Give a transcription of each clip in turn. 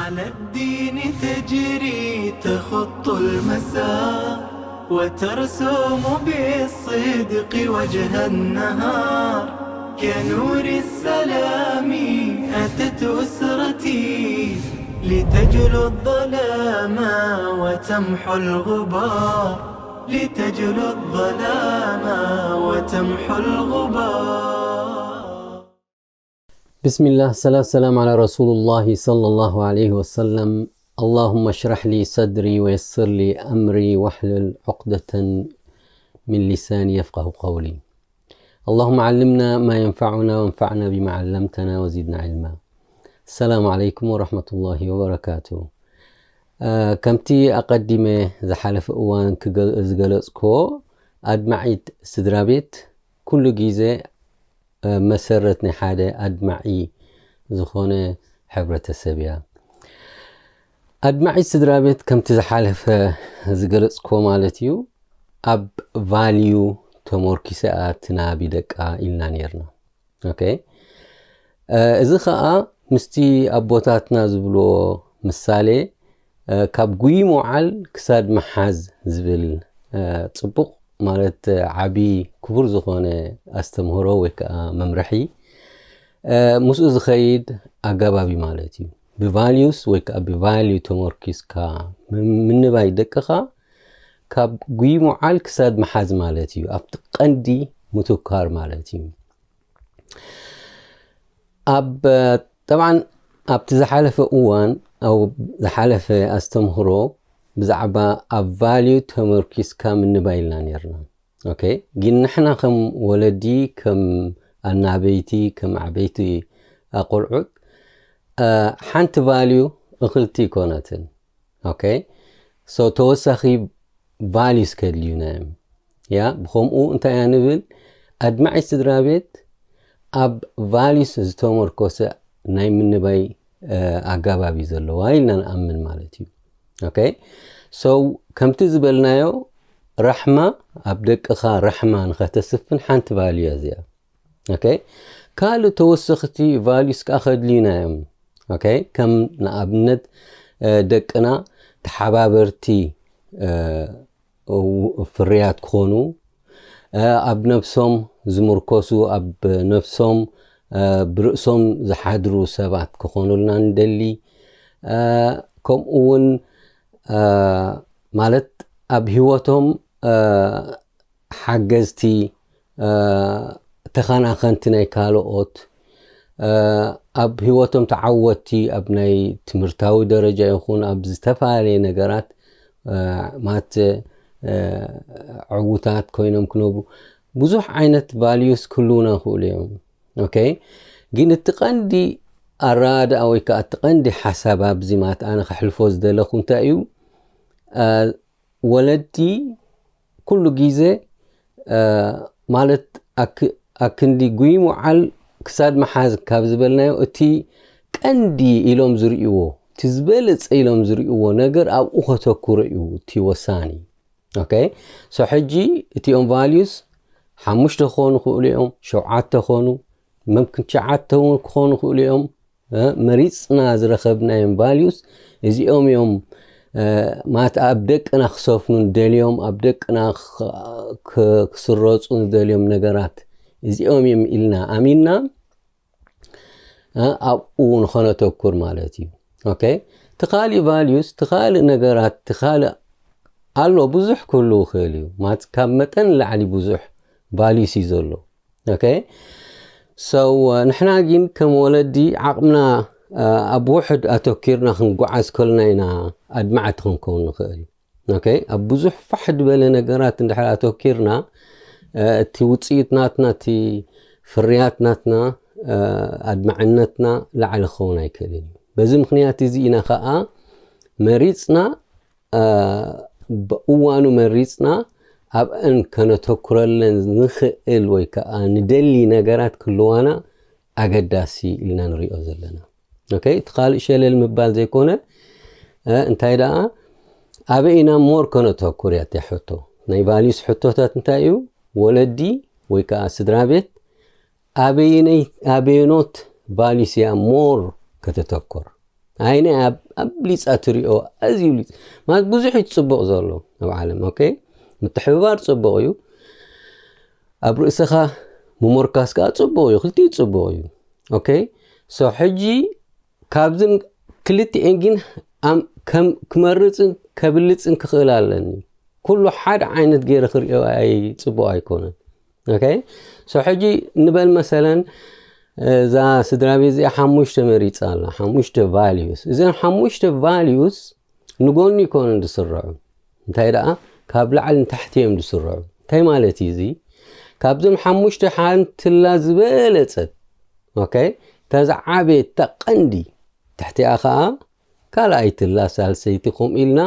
على الدين تجري تخط المسار، وترسم بالصدق وجه النهار. كنور السلام أتت أسرتي، لتجلو الظلام وتمحو الغبار، لتجلو الظلام وتمحو الغبار. بسم الله، الصلاة والسلام على رسول الله صلى الله عليه وسلم. اللهم اشرح لي صدري ويسر لي أمري واحلل عقدة من لساني يفقه قولي. اللهم علمنا ما ينفعنا وانفعنا بما علمتنا وزدنا علما. السلام عليكم ورحمة الله وبركاته. ከምቲ ኣቐዲመ ዝሓለፈ እዋን ዝገለጽክዎ፣ ኣድማዒት ስድራ ቤት ኩሉ ግዜ መሰረት ናይ ሓደ ኣድማዒ ዝኾነ ሕብረተሰብ እያ። ኣድማዒት ስድራ ቤት ከምቲ ዝሓለፈ ዝገለጽክዎ ማለት እዩ፣ ኣብ ቫልዩ ተመርኪሰ እያ ትናቢ ደቃ ኢልና ነርና። ኦኬ፣ እዚ ኸኣ ምስቲ ኣቦታትና ዝብልዎ ምሳሌ ካብ ጉይ ምውዓል ክሳድ ምሓዝ ዝብል ጽቡቕ ማለት ዓቢ ክቡር ዝኾነ ኣስተምህሮ ወይ ከዓ መምርሒ ምስኡ ዝኸይድ ኣጋባቢ ማለት እዩ። ብቫልዩስ ወይ ከዓ ብቫልዩ ተመርኪስካ ምንባይ ደቅኻ ካብ ጉይ ምውዓል ክሳድ ምሓዝ ማለት እዩ። ኣብቲ ቀንዲ ምትኳር ማለት እዩ። ኣብ ጠብዓን ኣብቲ ዝሓለፈ እዋን ኣብ ዝሓለፈ ኣስተምህሮ ብዛዕባ ኣብ ቫልዩ ተመርኪስካ ምንባይ ኢልና ነርና። ኦኬ፣ ግን ንሕና ከም ወለዲ፣ ከም ኣናበይቲ፣ ከም ዓበይቲ ኣቆልዑት ሓንቲ ቫልዩ እኽልቲ ይኮነትን። ኦኬ፣ ሶ ተወሳኺ ቫልዩስ ከድልዩና እዮም። ያ ብኸምኡ እንታይ እያ ንብል፣ ኣድማዒ ስድራ ቤት ኣብ ቫልዩስ ዝተመርኮሰ ናይ ምንባይ ኣጋባቢ ዘለዋ ኢልና ንኣምን ማለት እዩ። ኦኬ፣ ሶ ከምቲ ዝበልናዮ ራሕማ፣ ኣብ ደቅኻ ራሕማ ንኸተስፍን ሓንቲ ቫልዩ እያ እዚኣ። ኦኬ፣ ካልእ ተወሰኽቲ ቫልዩስ ከዓ ከድልዩና እዮም። ኦኬ፣ ከም ንኣብነት ደቅና ተሓባበርቲ ፍርያት ክኾኑ፣ ኣብ ነብሶም ዝምርኮሱ፣ ኣብ ነብሶም ብርእሶም ዝሓድሩ ሰባት ክኾኑልና ንደሊ። ከምኡ እውን ማለት ኣብ ህይወቶም ሓገዝቲ፣ ተኸናኸንቲ ናይ ካልኦት፣ ኣብ ህይወቶም ተዓወትቲ፣ ኣብ ናይ ትምህርታዊ ደረጃ ይኹን ኣብ ዝተፈላለየ ነገራት ማለት ዕዉታት ኮይኖም ክነብሩ ብዙሕ ዓይነት ቫልዩስ ክህልውና ይኽእሉ እዮም። ኦኬ፣ ግን እቲ ቀንዲ ኣረዳድኣ ወይ ከዓ እቲ ቀንዲ ሓሳብ ኣብዚ ማለት ኣነ ከሕልፎ ዝደለኹ እንታይ እዩ፣ ወለዲ ኩሉ ግዜ ማለት ኣክንዲ ጉይ ምውዓል ክሳድ ምሓዝ ካብ ዝበልናዮ እቲ ቀንዲ ኢሎም ዝርእይዎ፣ እቲ ዝበለፀ ኢሎም ዝርእይዎ ነገር ኣብኡ ከተኩሩ እዩ እቲ ወሳኒ። ኦኬ፣ ሶ ሕጂ እቲኦም ቫልዩስ ሓሙሽተ ክኾኑ ይኽእሉ እዮም፣ ሸውዓተ ክኾኑ፣ መምክን ትሽዓተ እውን ክኾኑ ይኽእሉ እዮም። መሪፅና ዝረኸብናዮም ቫልዩስ እዚኦም እዮም ማለት ኣብ ደቅና ክሰፍኑ ንደልዮም፣ ኣብ ደቅና ክስረፁ ንደልዮም ነገራት እዚኦም እዮም ኢልና ኣሚንና ኣብኡ ንኸነተኩር ማለት እዩ። ኦኬ፣ ትኻሊእ ቫልዩስ፣ ትኻሊእ ነገራት፣ ትኻሊእ ኣሎ፣ ብዙሕ ክህሉ ይኽእል እዩ ማለት ካብ መጠን ላዕሊ ብዙሕ ቫልዩስ እዩ ዘሎ። ኦኬ፣ ሶ ንሕና ግን ከም ወለዲ ዓቕምና ኣብ ውሕድ ኣተኪርና ክንጓዓዝ ከልና ኢና ኣድማዕቲ ክንከውን ንኽእል። ኦኬ፣ ኣብ ብዙሕ ፋሕ ዝበለ ነገራት እንድሕር ኣተኪርና እቲ ውፅኢት ናትና፣ እቲ ፍርያት ናትና፣ ኣድማዕነትና ላዕሊ ክኸውን ኣይክእልን እዩ። በዚ ምክንያት እዚ ኢና ከዓ መሪፅና ብእዋኑ መሪፅና ኣብአን ከነተኩረለን ንኽእል ወይ ከዓ ንደሊ ነገራት ክህልዋና ኣገዳሲ ኢልና ንሪኦ ዘለና። ኦኬ፣ እቲ ካልእ ሸለል ምባል ዘይኮነ እንታይ ደኣ ኣበይ ኢና ሞር ከነተኩር እያ እቲያ ሕቶ። ናይ ቫልዩስ ሕቶታት እንታይ እዩ? ወለዲ ወይ ከዓ ስድራ ቤት ኣበየኖት ቫልዩስ እያ ሞር ከተተኩር? ኣይነ ኣብ ኣብሊጻ ትሪኦ ኣዝዩ ብሊጽ ማለት ብዙሕ እዩ ጽቡቕ ዘሎ ኣብ ዓለም። ኦኬ፣ ምትሕብባር ጽቡቕ እዩ። ኣብ ርእስኻ ምሙርካስ ከዓ ጽቡቕ እዩ። ክልቲኡ ጽቡቕ እዩ። ኦኬ፣ ሶ ሕጂ ካብዝን ክልቲኤን ግን ኣም- ከም ክመርጽን ከብልጽን ክኽእል ኣለኒ። ኩሉ ሓደ ዓይነት ገይረ ክሪኦ ኣይ ጽቡቕ ኣይኮነን። ኦኬ፣ ሶ ሕጂ ንበል መሰለን እዛ ስድራ ቤት እዚኣ ሓሙሽተ መሪጻ ኣላ። ሓሙሽተ ቫልዩስ። እዘን ሓሙሽተ ቫልዩስ ንጎኒ ይኮኑን ዝስርዑ። እንታይ ደኣ ካብ ላዕሊ ንታሕቲ እዮም ዝስርዑ። እንታይ ማለት እዩ እዚ? ካብዞም ሓሙሽተ ሓንትላ ዝበለጸት፣ ኦኬ፣ እታ ዝዓበየት፣ እታ ቀንዲ፣ ትሕቲኣ ኸኣ ካልኣይትላ፣ ሳልሰይቲ፣ ከምኡ ኢልና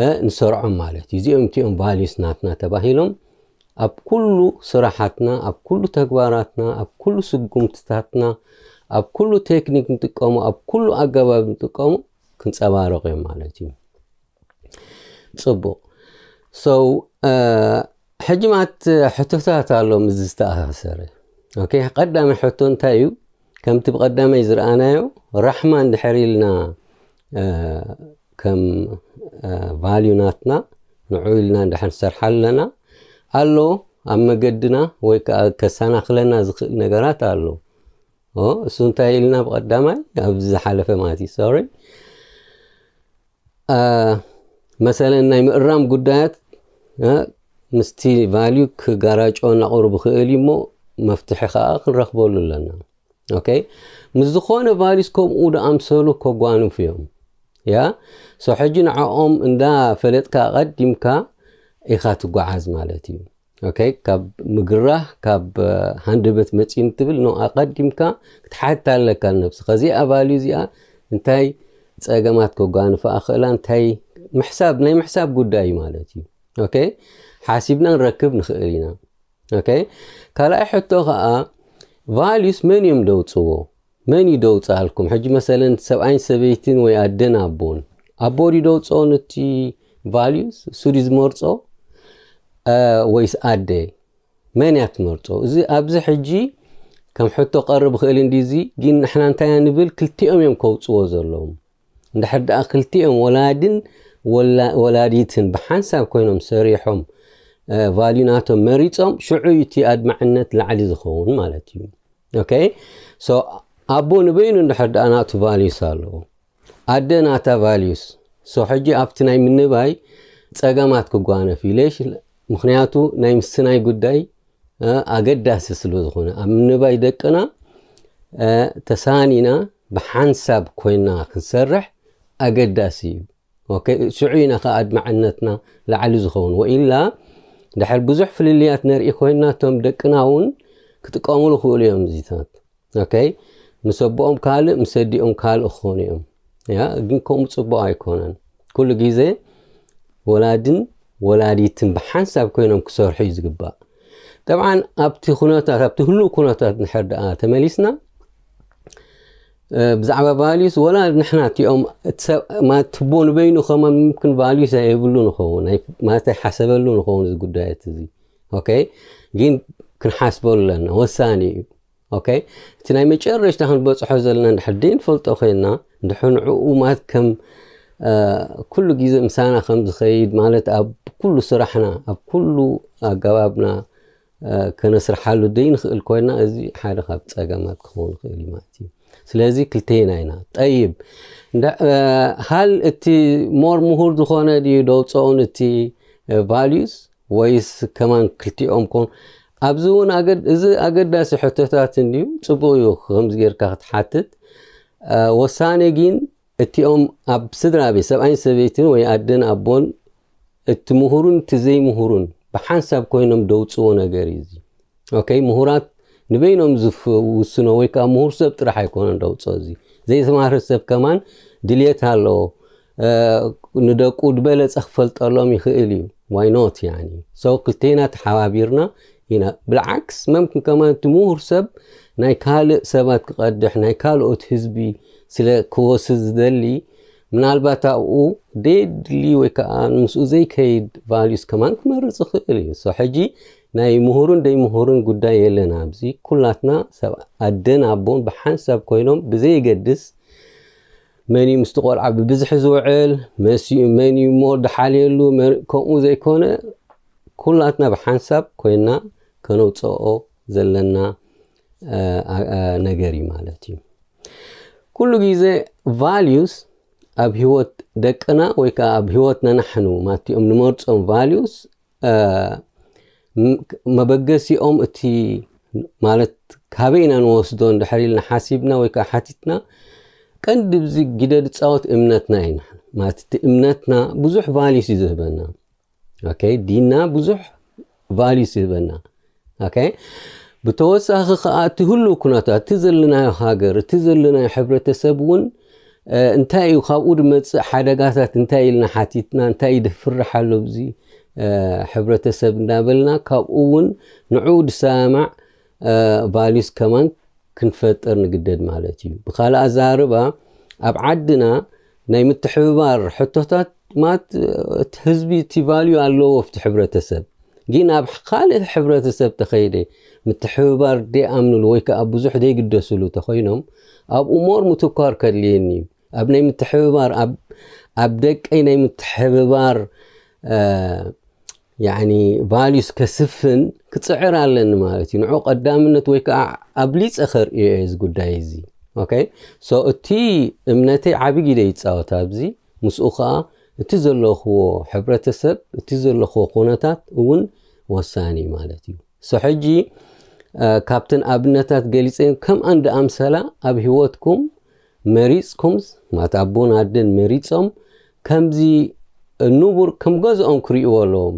እ፣ ንሰርዖም ማለት እዩ። እዚኦም እቲኦም ቫልዩስ ናትና ተባሂሎም ኣብ ኩሉ ስራሓትና፣ ኣብ ኩሉ ተግባራትና፣ ኣብ ኩሉ ስጉምትታትና፣ ኣብ ኩሉ ቴክኒክ ንጥቀሞ፣ ኣብ ኩሉ ኣገባብ ንጥቀሞ ክንጸባረቕ እዮም ማለት እዩ። ጽቡቕ። So ሕጂ ማት ሕቶታት ኣሎ ምስ ዝተኣሳሰረ። ኦኬ፣ ቀዳሚ ሕቶ እንታይ እዩ? ከምቲ ብቐዳማይ ዝረኣናዮ ራሕማ እንድሕር ኢልና ከም ቫልዩ ናትና ንዑ ኢልና እንድሕር ንሰርሓ ኣለና ኣሎ ኣብ መገድና ወይ ከዓ ከሰናኽለና ዝኽእል ነገራት ኣሎ። እሱ እንታይ ኢልና ብቐዳማይ ኣብዚ ዝሓለፈ ማለት እዩ ሶሪ መሰለን ናይ ምእራም ጉዳያት ምስቲ ቫልዩ ክጋራጮ እናቕሩ ብኽእል እዩ እሞ መፍትሒ ከዓ ክንረኽበሉ ኣለና። ኦኬ፣ ምስ ዝኾነ ቫልዩስ ከምኡ ደኣምሰሉ ከጓንፉ እዮም። ያ ሶ ሕጂ ንዕኦም እንዳ ፈለጥካ ቀዲምካ ኢኻ ትጓዓዝ ማለት እዩ። ኦኬ፣ ካብ ምግራህ ካብ ሃንደበት መፂን ትብል ኖ ኣቀዲምካ ክትሓትት ኣለካ ነብስኻ። እዚኣ ቫልዩ እዚኣ እንታይ ፀገማት ከጓንፋ ኣኽእላ እንታይ ምሕሳብ ናይ ምሕሳብ ጉዳይ እዩ ማለት እዩ። ኦኬ፣ ሓሲብና ንረክብ ንኽእል ኢና። ኦኬ፣ ካልኣይ ሕቶ ከዓ ቫልዩስ መን እዮም ደውፅዎ? መን እዩ ደውፅኣልኩም? ሕጂ መሰለን ሰብኣይን ሰበይትን ወይ ኣደን ኣቦን ኣቦ ድዩ ደውፅኦ ነቲ ቫልዩስ እሱ ድዩ ዝመርፆ ወይስ ኣደ? መን እያ ትመርፆ? እዚ ኣብዚ ሕጂ ከም ሕቶ ቀርብ ይኽእል እንዲ እዚ ግን ንሕና እንታይ ንብል ክልቲኦም እዮም ከውፅዎ ዘለዎም። እንድሕር ደኣ ክልቲኦም ወላድን ወላዲትን ብሓንሳብ ኮይኖም ሰሪሖም ቫልዩ ናቶም መሪፆም ሽዑ እቲ ኣድማዕነት ላዕሊ ዝኸውን ማለት እዩ። ኦኬ፣ ሶ ኣቦ ንበይኑ እንድሕር ደኣ ናቱ ቫልዩስ ኣለዎ፣ ኣደ ናታ ቫልዩስ። ሶ ሕጂ ኣብቲ ናይ ምንባይ ፀገማት ክጓነፍ ኢለሽ፣ ምክንያቱ ናይ ምስናይ ጉዳይ ኣገዳሲ ስለ ዝኾነ ኣብ ምንባይ ደቅና ተሳኒና ብሓንሳብ ኮይና ክንሰርሕ ኣገዳሲ እዩ። ሽዑ ኢና ከዓ ኣድማዕነትና ላዕሊ ዝኸውን። ወኢላ ድሕር ብዙሕ ፍልልያት ነርኢ ኮይንና እቶም ደቅና እውን ክጥቀሙሉ ክእሉ እዮም እዚታት። ምስ ኣቦኦም ካልእ ምስ ኣዲኦም ካልእ ክኾኑ እዮም። ግን ከምኡ ፅቡቅ ኣይኮነን። ኩሉ ግዜ ወላድን ወላዲትን ብሓንሳብ ኮይኖም ክሰርሑ እዩ ዝግባእ። ጠብዓን ኣብቲ ኩነታት ኣብቲ ህሉው ኩነታት ንሕር ደኣ ተመሊስና ብዛዕባ ቫልዩስ ወላ ንሕና እቲኦም ትቦ ንበይኑ ከማን ምምክን ቫልዩስ የብሉ ንኸውን ማለት ኣይሓሰበሉ ንኸውን እዚ ጉዳያት እዚ። ግን ክንሓስበሉ ኣለና ወሳኒ እዩ። እቲ ናይ መጨረሽታ ክንበፅሖ ዘለና እንድሕር ደይ ንፈልጦ ኮይና እንድሕር ንዕኡ ማለት ከም ኩሉ ግዜ ምሳና ከም ዝኸይድ ማለት ኣብ ኩሉ ስራሕና ኣብ ኩሉ ኣገባብና ከነስርሓሉ ደይ ንኽእል ኮይና እዚ ሓደ ካብ ፀገማት ክኸውን ይኽእል እዩ ማለት እዩ። ስለዚ ክልተና ኢና ጠይብ ሃል እቲ ሞር ምሁር ዝኾነ ድዩ ደውፅኦን እቲ ቫልዩስ ወይስ ከማን ክልቲኦም ኮን ኣብዚ እውን እዚ ኣገዳሲ ሕቶታት እንድዩ። ፅቡቅ እዩ ከምዚ ጌርካ ክትሓትት። ወሳኔ ግን እቲኦም ኣብ ስድራ ቤት ሰብኣይን ሰበይትን ወይ ኣደን ኣቦን እቲ ምሁሩን እቲ ዘይምሁሩን ብሓንሳብ ኮይኖም ደውፅዎ ነገር እዩ። ምሁራት ንበይኖም ዝውስኖ ወይ ከዓ ምሁር ሰብ ጥራሕ ኣይኮነን ደውፅኦ እዚ ዘይተማህረ ሰብ ከማን ድልየት ኣለዎ። ንደቁ ዝበለፀ ክፈልጠሎም ይኽእል እዩ። ዋይኖት ያ ሰው ክልቴና ተሓባቢርና ኢና። ብልዓክስ መምክን ከማን እቲ ምሁር ሰብ ናይ ካልእ ሰባት ክቐድሕ ናይ ካልኦት ህዝቢ ስለ ክወስድ ዝደሊ ምናልባት ኣብኡ ደየድሊ ወይ ከዓ ምስኡ ዘይከይድ ቫልዩስ ከማን ክመርፅ ይኽእል እዩ። ሕጂ ናይ ምሁርን ደይምሁርን ጉዳይ የለን ኣብዚ ኩላትና ሰብ ኣደን ኣቦን ብሓንሳብ ኮይኖም ብዘየገድስ መን እዩ ምስቲ ቆልዓ ብብዝሒ ዝውዕል፣ መሲኡ መን እዩ እሞ ዝሓልየሉ፣ መን-፣ ከምኡ ዘይኮነ ኩላትና ብሓንሳብ ኮይና ከነውፅኦ ዘለና፣ እ፣ እ፣ ነገር እዩ ማለት እዩ። ኩሉ ግዜ ቫልዩስ ኣብ ህይወት ደቅና ወይ ከዓ ኣብ ህይወትና ናሕኑ ማለትኦም ንመርፆም ቫልዩስ፣ እ፣ ም-፣ መበገሲኦም እቲ ማለት ካበይ ኢና ንወስዶ እንድሕር ኢልና ሓሲብና ወይ ከዓ ሓቲትና፣ ቀንዲ ብዚ ግደ ዝፃወት እምነትና እዩ። ማለት እቲ እምነትና ብዙሕ ቫልዩስ እዩ ዝህበና። ኦኬ፣ ዲንና ብዙሕ ቫልዩስ ይህበና። ኦኬ፣ ብተወሳኺ ከዓ እቲ ህሉ ኩነታት፣ እቲ ዘለናዮ ሃገር፣ እቲ ዘለናዮ ሕብረተሰብ እውን፣ እ፣ እንታይ እዩ ካብኡ ዝመፅእ ሓደጋታት እንታይ ኢልና ሓቲትና፣ እንታይ እዩ ዝፍርሕ ኣሎ ብዚ፣ እ፣ ሕብረተሰብ እንዳበልና ካብኡ እውን ንዕኡ ዝሰማማዕ፣ እ፣ ቫልዩስ ከማን ክንፈጥር ንግደድ ማለት እዩ። ብኻልእ ኣዘራርባ ኣብ ዓድና ናይ ምትሕብባር ሕቶታት ማለት እቲ ህዝቢ እቲ ቫልዩ ኣለዎ ኣብቲ ሕብረተሰብ፣ ግን ኣብ ካልእ ሕብረተሰብ ተኸይደ ምትሕብባር ደይኣምንሉ ወይ ከዓ ብዙሕ ደይግደስሉ ተኾይኖም ኣብኡ ሞር ምትኳር ከድልየኒ እዩ። ኣብ ናይ ምትሕብባር ኣብ፣ ኣብ ደቀይ ናይ ምትሕብባር፣ እ፣ ያኒ ቫልዩስ ከስፍን ክፅዕር ኣለኒ ማለት እዩ። ንዑ ቀዳምነት ወይ ከዓ ኣብሊፀ ከርእዮ እየ እዚ ጉዳይ እዚ። ኦኬ፣ ሶ እቲ እምነተይ ዓቢ ግደ ይፃወት ኣብዚ። ምስኡ ከዓ እቲ ዘለኽዎ ሕብረተሰብ፣ እቲ ዘለኽዎ ኩነታት እውን ወሳኒ ማለት እዩ። ሶ ሕጂ፣ እ፣ ካብተን ኣብነታት ገሊፀን ከምኣን ደኣምሰላ ኣብ ህይወትኩም መሪፅኩምስ ማለት ኣቦን ኣደን መሪፆም ከምዚ ንቡር ከም ገዝኦም ክርእይዎ ኣለዎም።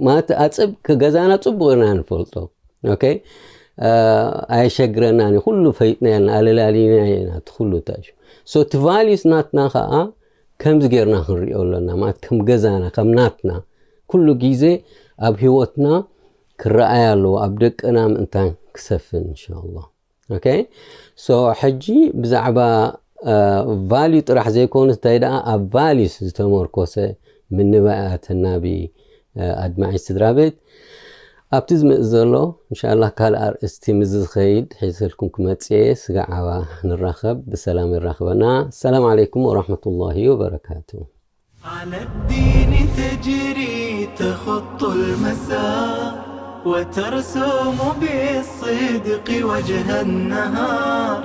ማለት ኣፅብ-፣ ገዛና ፅቡቅ ኢና ንፈልጦ። ኦኬ፣ እ፣ ኣየሸግረናን እዩ። ኩሉ ፈይጥና ኣለላሊና ኢና እቲ ኩሉ ታሹ። ሶ እቲ ቫልዩስ ናትና ከዓ ከምዚ ጌርና ክንሪኦ ኣለና። ማለት ከም ገዛና፣ ከም ናትና ኩሉ ግዜ ኣብ ህይወትና ክረኣይ ኣለዎ፣ ኣብ ደቅና ምእንታን ክሰፍን እንሻላ። ኦኬ፣ ሶ ሕጂ ብዛዕባ፣ እ፣ ቫልዩ ጥራሕ ዘይኮኑ እንታይ ደኣ ኣብ ቫልዩስ ዝተመርኮሰ ምንባያ ተናቢ፣ እ፣ ኣድማዒ ስድራ ቤት። ኣብቲ ዝመጽእ ዘሎ እንሻላ ካልእ ኣርእስቲ ምስ ዝኸይድ ሒዘልኩም ክመጽእ እየ። ስጋዕ ኣባ ንራኸብ፣ ብሰላም የራኽበና። ሰላም ዓለይኩም ወራህመቱላሂ ወበረካቱ። على الدين تجري تخط المسار وترسم بالصدق وجه النهار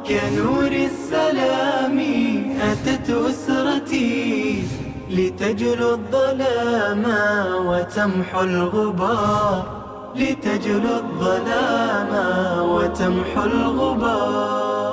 كنور السلام أتت أسرتي لتجلو الظلام وتمحو الغبار لتجلو الظلام وتمحو الغبار